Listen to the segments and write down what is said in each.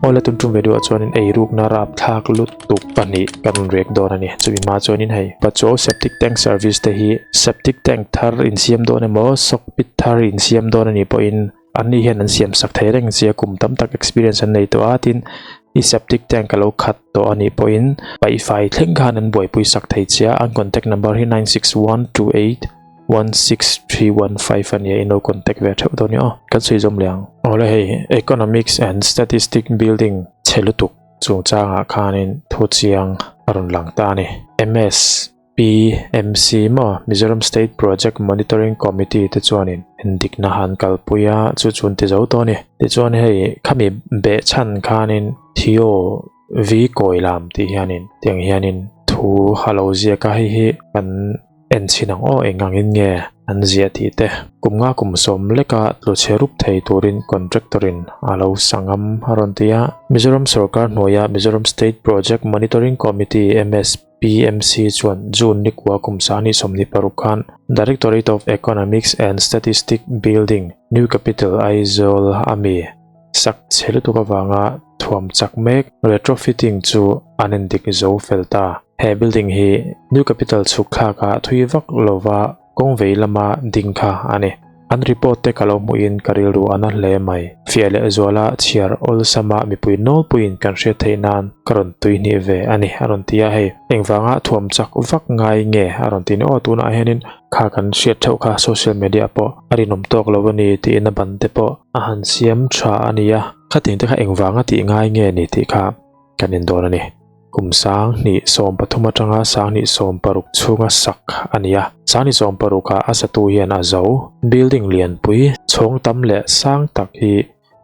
Awle tun tum video ah chuanin eirukna rapthlak lutuk pahnih kan rawn rek dawn a ni. Chumi hma chuanin hei Pachuau septic tank service te hi septic tank thar insiam dawn emaw sock pit thar insiam dawn a nih pawhin anni hian an siam sak thei reng che a kum tam tak experience an nei tawh a tin i septic tank a lo khat tawh a nih pawhin paihfai thleng khan an buaipui sak thei che a an contact number hi 96128 16315 a nia in lo contact ve theuh dawn nia aw kan sawi zawm leh ang. Awle hei Economics and Statistic Building chhe lutuk chungchangah khanin thu chiang a rawn lang ta a ni. MS. PMC maw Mizoram State Project Monitoring Committee te chuanin endikna han kalpui a, chu chu an ti zo tawh a ni. Tichuan hei khami beh chhan khanin Theo V Kawilam tih hianin tiang hianin thu a lo ziak a, hei hi kan en chhin ang aw eng angin nge an ziah tih te. Kum nga kum sawm leka tlu chhe rup thei turin contractor in a lo sangam a rawn ti a. Mizoram sorkar hnuaia Mizoram State Project Monitoring Committee, MS, PMC chuan June nikua kum 2026 khan Directorate of Economics and Statistic Building, New Capital, Aizawl a mi sak chhe lutuk avanga thuam chak mek retrofitting chu an endik zo fel ta. He building hi New Capital chhuk thlakah thui vak lova Kawng vei lama ding kha a ni. An report te ka lo hmuhin ka rilru a na hle mai. Fiah leh zuala chhiar awlsama mipui nawlpuiin kan hriat theih nan ka rawn tui hnih ve a ni a rawn ti a, hei engvanga thuam chak vak ngai nge a rawn ti ni aw tunah hianin kha kan hriat theuh kha social media pawh a rinawm tawk lo a ni tiin a ban te pawh a han siam tha a ni a, khating te kha engvanga tih ngai nge ni tih kha kan indawn a ni. Kum 2013 atanga 2016 chhunga sak a ni a, 2016 ah a satu hian a zo. Building lianpui chhawng tam leh sang tak hi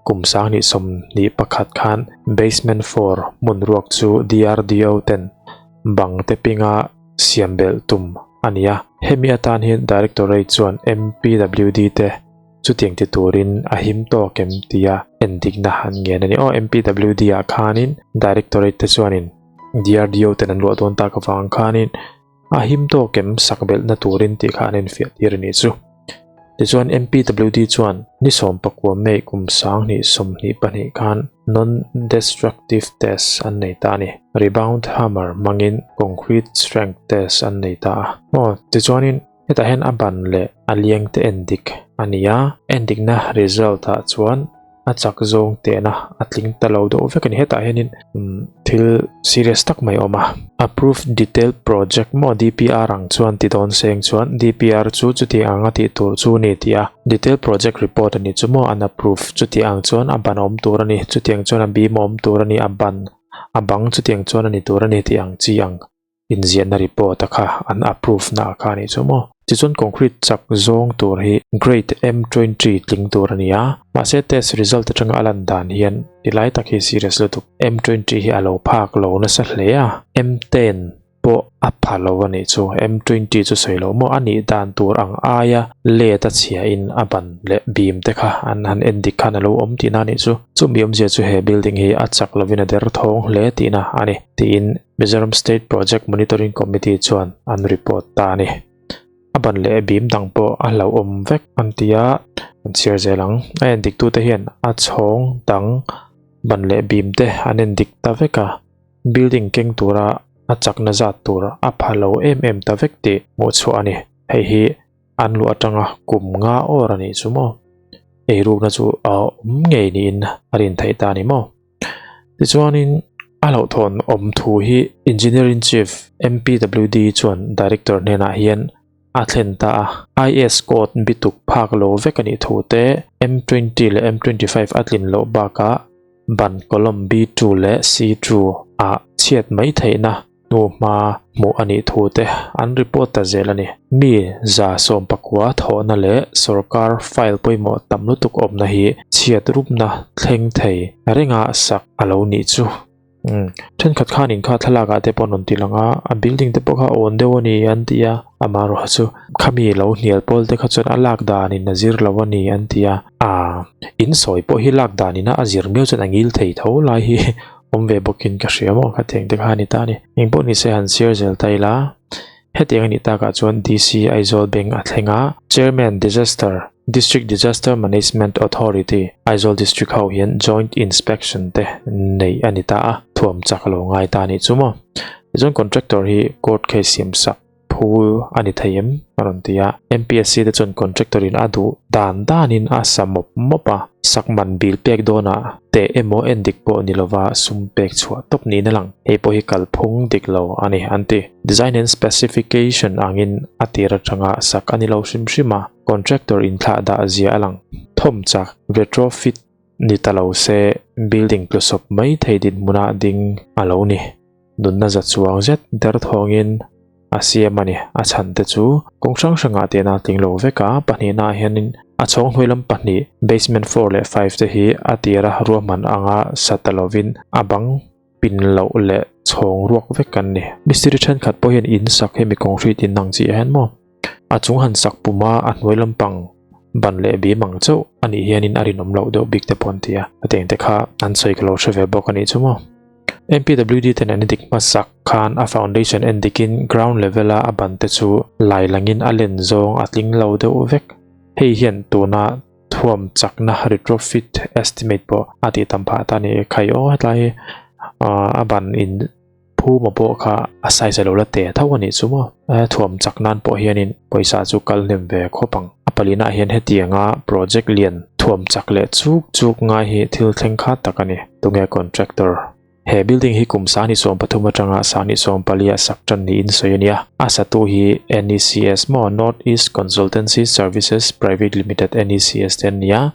kum 2021 khan basement floor hmun ruak chu DRDO ten bang te pinga siam belh tum a ni a. Hemi atan hian Directorate chuan MPWD te Chutiang ti turin a him tawk em tia endikna an ngen a ni. Aw MPWD ah khanin Directorate te chuanin DRDO ten an luah dawn tak avang khanin a him tawk em sak belhna turin tih kha an enfiah tir a nih chu. Tichuan MPWD chuan ni 19 May kum 2022 khan non-destructive test an nei ta a ni. Rebound hammer hmangin concrete strength test an nei ta a. Aw tichuanin Hetah hian a ban leh a liang te en dik a ni a, en dikna result ah chuan a chak zawng tehna a tling ta lo deuh vek a ni. Hetah hianin thil serious tak mai a awm a, Approved Detailed Project maw DPR ang chuan ti dawn seng chuan DPR chu chuti ang a tih tur chu a ni tih a, Detailed Project Report a ni chu maw an approve chuti ang chuan a ban awm tur a ni, chutiang chuan a bim awm tur a ni, a ban a bang chutiang chuan a ni tur a ni tih ang chi ang. Inziahna report a kha an approve na a kha a nih chu maw. Tichuan concrete chak zawng tur hi grade M20 tling tur a ni a, mahse test result atanga a lan dan hian ti lai tak hi serious lutuk M20 hi a lo phak lo nasa hle a, M10 pawh a pha lo a nih chu, M20 chu sawi loh maw a nih dan tur ang aia let a chhia in a ban leh beam te kha an han en dik khan a lo awm tihna a nih chu. Chumi awmzia chu he building hi a chak lovin a derthawng hle tihna a ni tiin Mizoram State Project Monitoring Committee chuan an report ta a ni. A ban leh bim dang pawh a hlauhawm vek an ti a, an chhiar zel ang. A endiktute hian a chhawng dang ban leh bim te an endik ta vek a, building keng tura a chakna zat tur a pha lo em em ta vek tih hmuhchhuah a ni. Hei hi an luh atanga kum nga awr a nih chu maw? Eirukna chu a awm ngei niin a rin theih ta a ni maw? Tichuanin a hlauhthawn awm thu hi Engineer-in Chief MPWD chuan Director hnenah hian a thlen ta a. IS code bituk phak lo vek a nih thu te, M20 leh M25 a tlin loh bakah ban column B2 leh C2 ah chhiat mai theihna hnu hma hmuh a nih thu te an report ta zel a ni. Mi 119 thawhna leh sorkar file pawimawh tam lutuk awmna hi chhiat rupna thleng thei renga sak a lo nih chu. Umm thenkhat khan in kha thlalak ah te pawh an rawn ti lang a, a building te pawh kha awn deuh a ni an ti a, amaherawhchu chu khami lo hnial pawl te kha chuan a lak dan in a zir lo a ni an ti a, ah in sawi pawh hi lak dan in a zir miau chuan a ngil thei tho lai hi. Awm ve bawkin ka hria maw kha tiang te kha a ni ta a ni. Eng pawh ni se han share zel ta ila. Hetiang a nih takah chuan DC Aizawl Bank a thleng a, Chairman Disaster District Disaster Management Authority, Aizawl District ho hian Joint Inspection te nei a ni ta a, thuam chak a lo ngai ta a nih chu maw. Tichuan contractor hi court case siam sak phu a ni thei em? a rawn ti a. MPSC te chuan contractor in a duh dan danin a sa mawp mawp a, sak man bill pek dawnah teh emaw en dik pawh ni lova sum pek chhuah tawp niin a lang. Hei pawh hi kalphung dik lo a ni an ti. Design and specification angin a tir atanga sak a ni lo hrim hrim a, contractor inthlah dah zia a lang. Thawm chak, retrofit, ni ta lo se building tlusawp mai thei dinhmunah ding a lo ni. Nunna za chuang zet derthawngin a siam a ni. A chhan te chu kawng hrang hrangah tihna a tling lo vek a, pahnihnaah hianin a chhawng hnuai lam pahnih basement four leh five te hi a tira ruahman anga sa ta lovin a bang pin loh leh chhawng ruak vek an ni. Mistiri thenkhat pawh hian in sak hemi concrete in ang chiah hian maw a chung han sak puma a hnuai lampang ban leh bim ang chauh a nih hianin a rinawm loh deuh bik te pawh an ti a, hetiang te kha an sawi ka lo hre ve bawk a nih chu maw. MPWD ten an dik hmasak khan a foundation en dikin ground level a a ban te chu lai langin a len zawng a tling lo deuh vek. Hei hian tuna thuam chakna retrofit estimate pawh a tih tam phah ta a ni. Khai aw hetlai hi a ban in phum a pawh kha a size a lo la te tho a nih chu maw. Thuam chak nan pawh hianin pawisa chu kal hnem ve khawp ang. A palinah hian hetianga project lian thuam chak leh chuk chuk ngai hi thil thleng khat tak a ni. Tunge contractor? He building hi kum 2013 atanga 2024 a sak tan niin sawi a nia. A satu hi NECS maw North East Consultancy Services Private Limited NECS te an ni a.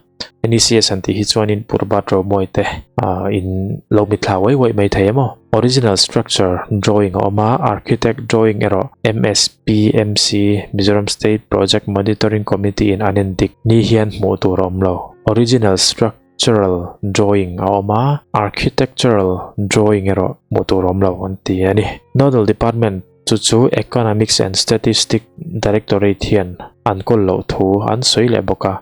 NECS an tih hi chuanin Purbat Romawi te in lo mitthla uai uaih mai thei emaw. Original structure drawing a awm a, architect drawing erawh MSPMC, Mizoram State Project Monitoring Committee in an endik ni hian hmuh tur a awm lo. Original structure. Architectural drawing a awm a, architectural drawing erawh hmuh tur a awm lo an ti a ni. Nodal Department chu chu Economics and Statistic Directorate hian an kawl loh thu an sawi leh bawk a,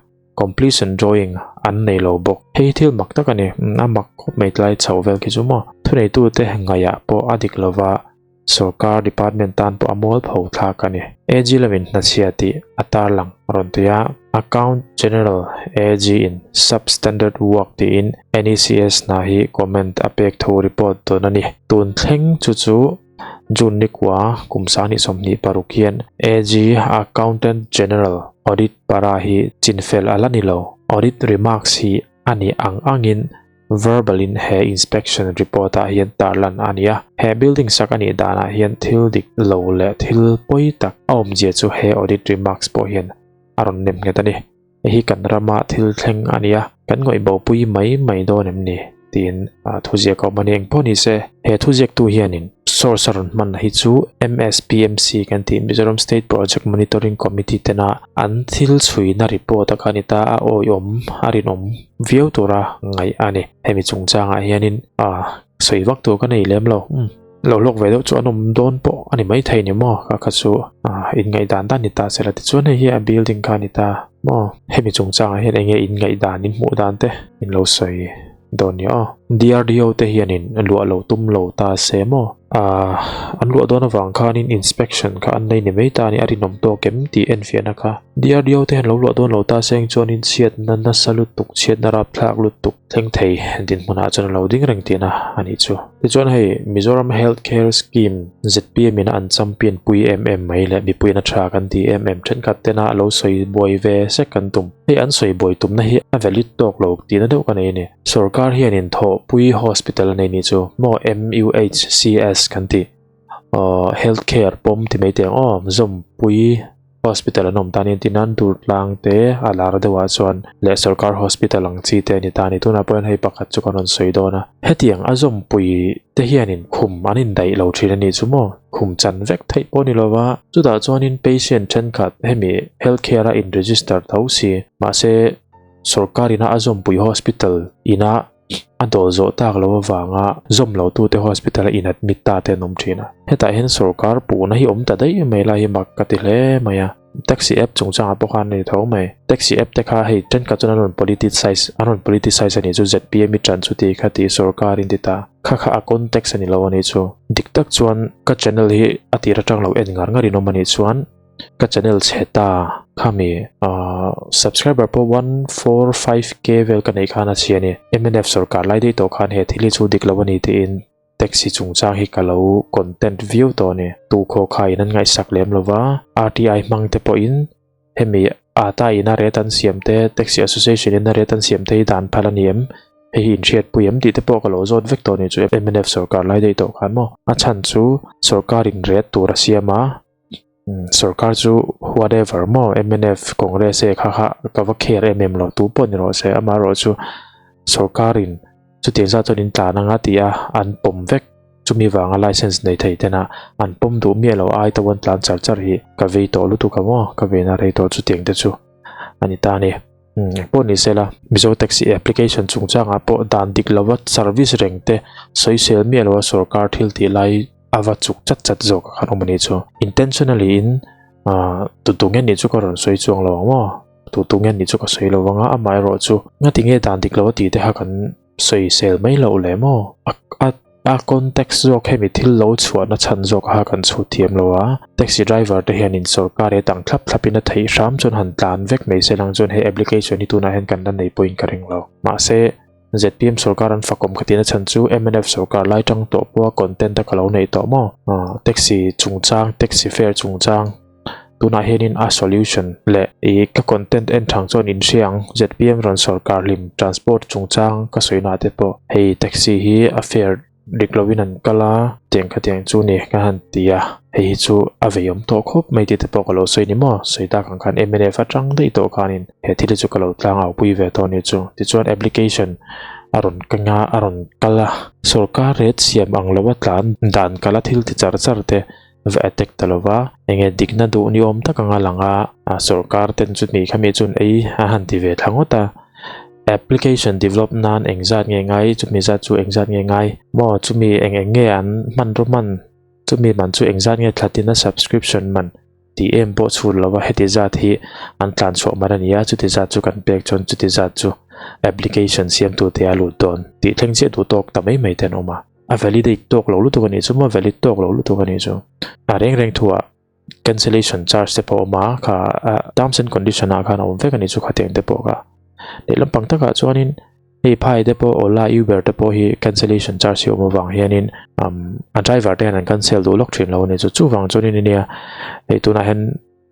completion drawing an nei lo bawk. Hei hi thil mak tak a ni, a mak khawp mai tlai chho vel khi chu maw. Thuneitute ngaihah pawh a dik lova. Sorkar department tan pawh a mual pho thlak a ni. AG lovin hnachhia tih a tarlang rawn tui a, Account General, AG, in sub-standard work tiin NECS hna hi comment a pek thu report dawn a ni. Tun thleng chu chu June nikua kum 2026 hian AG Accountant General Audit para hi chinfel a la ni lo. Audit remarks hi a nih ang angin Verbal in he inspection report ah hian tarlan a ni a, he building sak a nih danah hian thil dik lo leh thil pawi tak a awmzia chu he audit remarks pawh hian a rawn nem nghet a ni. Hei hi kan rama thil thleng a ni a, kan ngawih bopui mai mai dawn em ni? tiin thuziak a awm a ni. Engpawh ni se, he thuziaktu hianin source a rawn hman hi chu MSPMC kan tih Mizoram State Project Monitoring Committee tena an thil chhuina report a kha a ni ta, a awihawm a rinawm. Viau tura ngaih a ni. Hemi chungchangah hianin sawi vak tur ka nei lem lo. Umm lo hlawk ve deuh chu an awm dawn pawh a ni maithei ni maw? Ka kha chu inngaihdan dan ni ta sela tichuan hei hi a building kha a ni ta maw? Hemi chungchangah hian enge inngaihdan in hmuh dan te in lo sawi dawn nia aw. DRDO te hianin luah lo tum lo ta se maw? Ahh an luah dawn avang khanin inspection kha an nei ni mai ta a ni, a rinawm tawk em tih enfiahna kha. DRDO te hian lo luah dawn lo ta seng chuanin chhiatna nasa lutuk, chhiatna rapthlak lutuk thleng thei dinhmunah chuan a lo ding reng tihna a nih chu. Tichuan hei Mizoram Health Care Scheme zpm in a an champion pui em em mai leh mipuiin a tha kan ti em em thenkhat tena a lo sawi buai ve sek kan tum. Hei an sawi buai tumna hi a valid tawk lo tihna deuh ka nei a ni. Sorkar hianin thawhpui hospital a nei ni chu maw MUHCS kan tih aw health care pawm ti mai teh ang aw zawmpui hospital an awm tan hian tin an dur tlang te a lar deuh ah chuan leh sorkar hospital ang chi te a ni ta a ni tunah pawh hian hei pakhat chu kan rawn sawi dawn a hetiang a zawmpui te hianin khum an indaih lo thin a ni chu maw khum chan vek theih pawh a ni lova chutah chuanin patient thenkhat hemi health care a in register tho si mahse Sorkar ina a zawmpui hospital ina a dawl zawh tak lo avanga zawm lo tute hospital a in admit ta te an awm thin a. Hetah hian sorkar puhna hi awm ta daih mai lai hi mak ka ti hle mai a. Taxi app chungchangah pawh khan a ni tho mai. Taxi app te kha hei thenkhat chuan an rawn politicize an rawn politicize a nih chu zpm i tan chu tih kha tih sorkar in ti ta. Kha kha a context a ni lo a nih chu. Dik tak chuan ka channel hi a tir atang lo en ngar ngar in awm a nih chuan. Ka channel chhe ta khami subscriber pawh 145k vel ka neih khan a chhia a ni. Mnf sorkar lai daih tawh khan he thil hi chu dik lo a ni tiin taxi chungchang hi ka lo content viau tawh a ni. Tukhaw kha in an ngaihsak lem lo va, RTI hmang te pawhin hemi ata in a rate an siam te, taxi association in a rate an siam te hi dan phal a ni em? Hei hi inhriatpui em tih te pawh ka lo zawt vek tawh a ni chu mnf sorkar lai daih tawh khan maw. A chhan chu sorkar in rate tur a siam a. Sorkar chu whatever maw mnf Congress e kha kha ka va care em em lo tu pawh ni rawh se amaherawh chu sorkarin chutiang zat chuan in tlan anga ti a an pawm vek chumi vanga license nei thei tena an pawm duh miah lo ai to an tlan char char hi ka vei tawh lutuk a maw ka vei na rei tawh chutiang te chu a ni ta a ni. Engpawh ni sela Mizo taxi application chungchangah pawh dan dik lova service reng te sawisel miah loa sorkar thil tih lai A va chuk chat chat zawk a khan awm a nih chu. Intentionally in tu tu nge nih chu ka rawn sawi chuang lo ang maw? Tu tu nge nih chu ka sawi lo vang a, amaherawh chu ngati nge dan dik lo a tih te kha kan sawi sel mai loh le maw? A a a context zawk hemi thil lo chhuahna chhan zawk kha kan chhut thiam lo a, taxi driver te hianin sorkar he tang thlap thlapin a theih hram chuan han tlan vek mai se lang chuan he application hi tunah hian kan la nei pawhin ka ring lo. Mahse. Zpm sorkar an fakawm ka tihna chhan chu mnf sorkar lai tang tawh pawha content a ka lo neih tawh maw? Taxi chungchang, taxi fare chungchang tunah hianin a solution leh ih ka content en thang chuan in hria ang zpm rawn sorkar hlim transport chungchang ka sawi na te pawh hei taxi hi a fare Dik lovin an kal a, tiang kha tiang chu ni ka han ti a, hei hi chu a vei awm tawh khawp mai tih te pawh ka lo sawi ni maw? Sawi tak ang khan mnf atang daih tawh khanin he thil hi chu ka lo tlang au pui ve tawh a ni chu. Tichuan application a rawn keng a, a rawn kal a, sorkar rate siam ang lova tlan dan kala thil ti char char te va attack ta lova, enge dikna duh ni awm tak anga lang a, sorkar ten chu ni khami chuan ei a han ti ve thla ngawt a. Application develop nan engzat nge ngai, chumi zat chu engzat nge ngai maw, chumi eng eng nge an hmanraw hman, chumi man chu engzat nge thlatin a subscription man tih em pawh chhun lova heti zat hi an tlan chhuah man a ni a, chuti zat chu kan pek chuan chuti zat chu application siamtute a lut dawn tih thleng chiah duh tawk ta mai mai te an awm a, a validate tawk lo lutuk a nih chu maw, valid tawk lo lutuk a nih chu. A reng reng thuah cancellation charge te pawh a awm a kha terms and condition ah khan a awm vek a ni chu khatiang te pawh kha lehlam pang takah chuanin hei phai te pawh ola uber te pawh hi cancellation charge hi a awm avang hianin umm a driver te hian an cancel duh lawk thin lo a ni chu chuvang chuanin ania hei tunah hian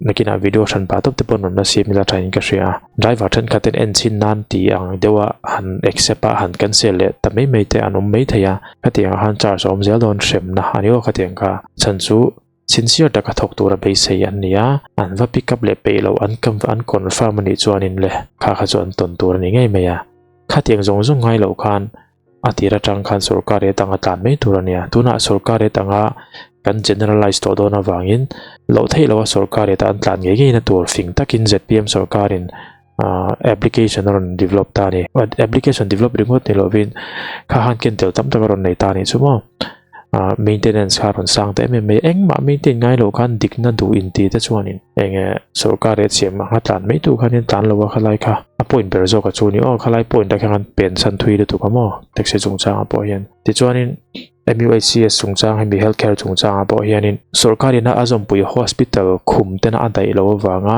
nakinah video hran pah tawp te pawh an rawn la siam ila thain ka hria a driver thenkhat ten en chhin nan tih ang deuha han accept a han cancel leh ta mai mai te an awm mai thei a khatiang ah khan charge a awm zel dawn hremna a ni aw khatiang kha chhan chu. Sincere taka thawk tura beisei an ni a, an va pick up leh peih loh an an confirm a nih chuanin le kha kha chu an tawn tur a ni ngei mai a. Khatiang zawng zawng ngai loh khan a tir atang khan sorkar rate anga tlan mai tur a nia. Tunah sorkar rate anga kan generalize tawh dawn avangin loh theih loha sorkar rate a an tlan ngei ngeina tur fing takin zpm sorkarin application a rawn develop ta a ni. Application develop ringawt ni lovin kha khan ken tel tam tak a rawn nei ta a nih chu maw. Maintenance kha a rawn sang ta em em mai a, engmah maintain ngai loh khan dikna duh inti te chuanin eng nge sorkar rate siam anga tlan mai tur khanin tlan lo a khalai kha a point ber zawk a chu ni aw khalai point ah khan pen chhan thui lutuk a maw taxi chungchangah pawh hian tichuanin MUHCS chungchang hemi health care chungchangah pawh hianin sorkar ina a zawmpui hospital khum tena a daih loh avanga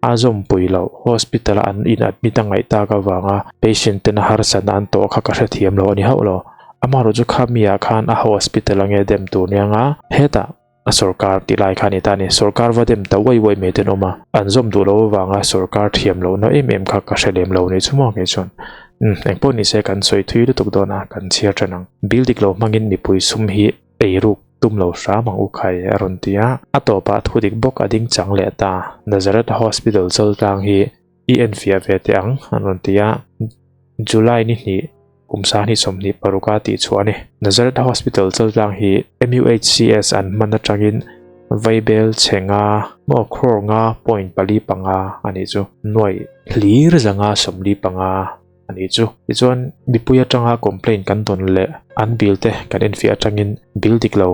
a zawmpui loh hospital a an in admit a ngaih tak avanga patient tena harsatna an tawh kha ka hrethiam lo a ni hauh lo. Amaherawh chu kha mi ah khan a hospital ange dem tur nia nga hetah a sorkar tih lai kha a ni ta a ni. Sorkar va dem ta uai uai mai te an awm a, an zawm duh loh avanga sorkar thiam lohna em em kha ka hre lem lo ni chu maw kei chuan umm engpawh ni se kan sawi thui lutuk dawn a kan chhiar tan ang. Bill dik lo hmangin mipui sum hi eiruk tum lo hram ang u khai a rawn ti a, a tawpah thu dik bawk a ding chang leh ta. Nazareth Hospital Chaltlang hi i enfiah ve teh ang an rawn ti a, July ni hnih kum sahnih 26 a tih chhuah a ni. Nazareth Hospital Chaltlang hi MUHCS an hman atangin Vaibel chhe nga maw crore nga point pali panga a nih chu. Nuaih hlir zanga 45 a nih chu. Tichuan mipui atanga complaint kan dawn leh an bill te kan enfiah atangin bill dik lo,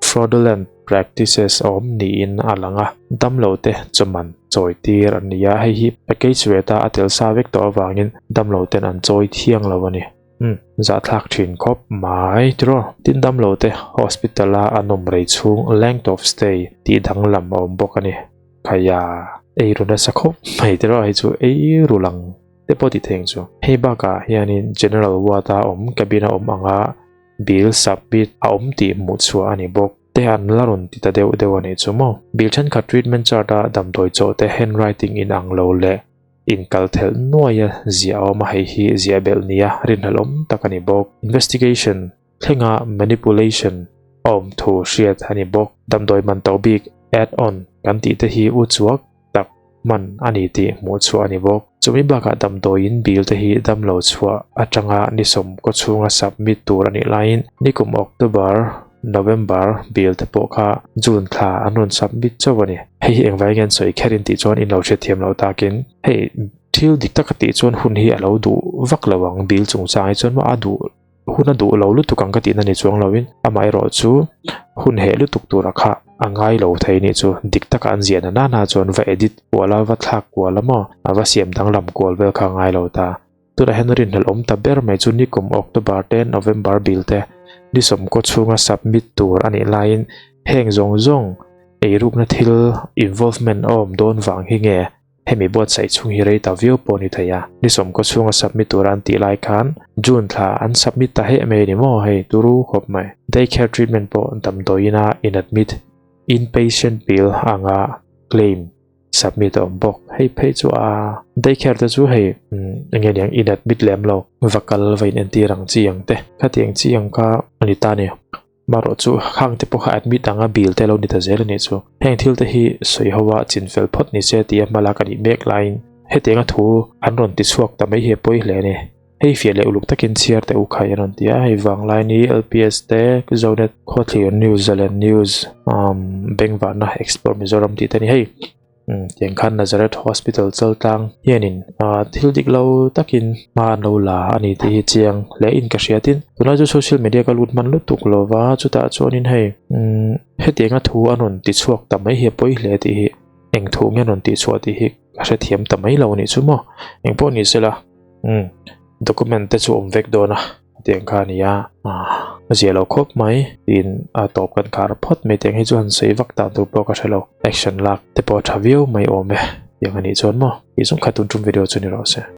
fraudulent practices a awm niin a lang a, damlo te chawman chawi tir an ni a, hei hi package rate a a tel sa vek tawh avangin damlo ten an chawi thiang lo a ni. Umm zahthlak thin khawp mai tiraw. Tin damlo te hospital a an awm rei chhung length of stay tih danglam a awm bawk a ni. Khaia eiru nasa khawp mai te erawh hei chu eiru lang te pawh ti thei ang chu. Hei bakah hianin General Ward a awm cabin a awm anga bill submit a awm tih hmuh chhuah a ni bawk. Te an la rawn ti ta deuh deuh a nih chu maw. Bill thenkhat treatment chart a damdawi chawh te handwriting inang lo leh inkal thelh nuaia ziah a awm a, hei hi ziah belh nia rinhlelhawm tak a ni bawk. Investigation thlenga manipulation a awm thu hriat a ni bawk. Damdawi man to bik add-on kan tih te hi u chuak tak hman a ni tih hmuh chhuah a ni bawk. Chumi bakah damdawiin bill te hi damlo chhuah atanga ni sawmkaw chhunga submit tur a nih laiin nikum October, November bill te pawh kha June thla an rawn submit chauh a ni. Hei hi engvai nge an sawi kherin tih chuan in lo hrethiam lo takin hei thil dik taka tih chuan hun hi a lo duh vak lo ang bill chungchang hi chuan maw a duh Hun a duh lo lutuk ang ka tihna ni chuang loin amaherawh chu hun heh lutuk tura kha a ngai lo thei nih chu dik taka an ziahna nana chuan va edit kual a va thlak kual a maw a va siam danglam kual vel kha a ngai lo ta. Tunah hian rinhlelh awm ta ber mai chu nikum October te November bill te ni sawmkaw chhunga submit tur a nih laiin heng zawng zawng eirukna thil involvement a awm dawn vang hi nge Hemi buatsaih chhung hi rei ta viau pawh a ni thei a, ni sawmkaw chhunga submit tura an tih lai khan June thla an submit ta heh mai a ni maw hei turu khawp mai. Day care treatment pawh damdawiina in admit, inpatient bill anga claim submit a awm bawk. Hei phei chu a day care te chu hei enge niang in admit lem lo va kal va in entir ang chi ang te khatiang chi ang kha a ni ta a ni. Marawh chu khang te pawh kha admit anga bill te lo ni ta zel a nih chu. Heng thil te hi sawi ho a chinfel phawt ni se tia hmalak a nih mek laiin hetianga thu an rawn ti chhuak ta mai hi a pawi hle a ni. Hei fiah leh uluk takin chhiar teh u khai an rawn ti a, hei vanglai ni LPS te, Zonet, Khawthlir News, Zalen News, umm Bengvarna Explore Mizoram tih te a ni hei. Tiang khan Nazareth Hospital chaltlang hianin thil dik lo takin hma an lo la a ni tih hi chiang hle in ka hria tin tunlai chu social media ka lut hman lutuk lo va chutah chuanin hei hetianga thu an rawn ti chhuak ta mai hi a pawi hle tih hi eng thu nge an rawn tih chhuah tih hi ka hrethiam ta mai lo a nih chu maw engpawh ni sela document te chu awm vek dawn a. Tiang kha a ni a, a zia lo khawp mai tiin a tawp kan khar phawt mai tiang hi chu han sawi vak dan tur pawh ka hre lo action lak te pawh a tha viau mai awm e tiang a nih chuan maw tih zawng kha tun tum video chu ni rawh se.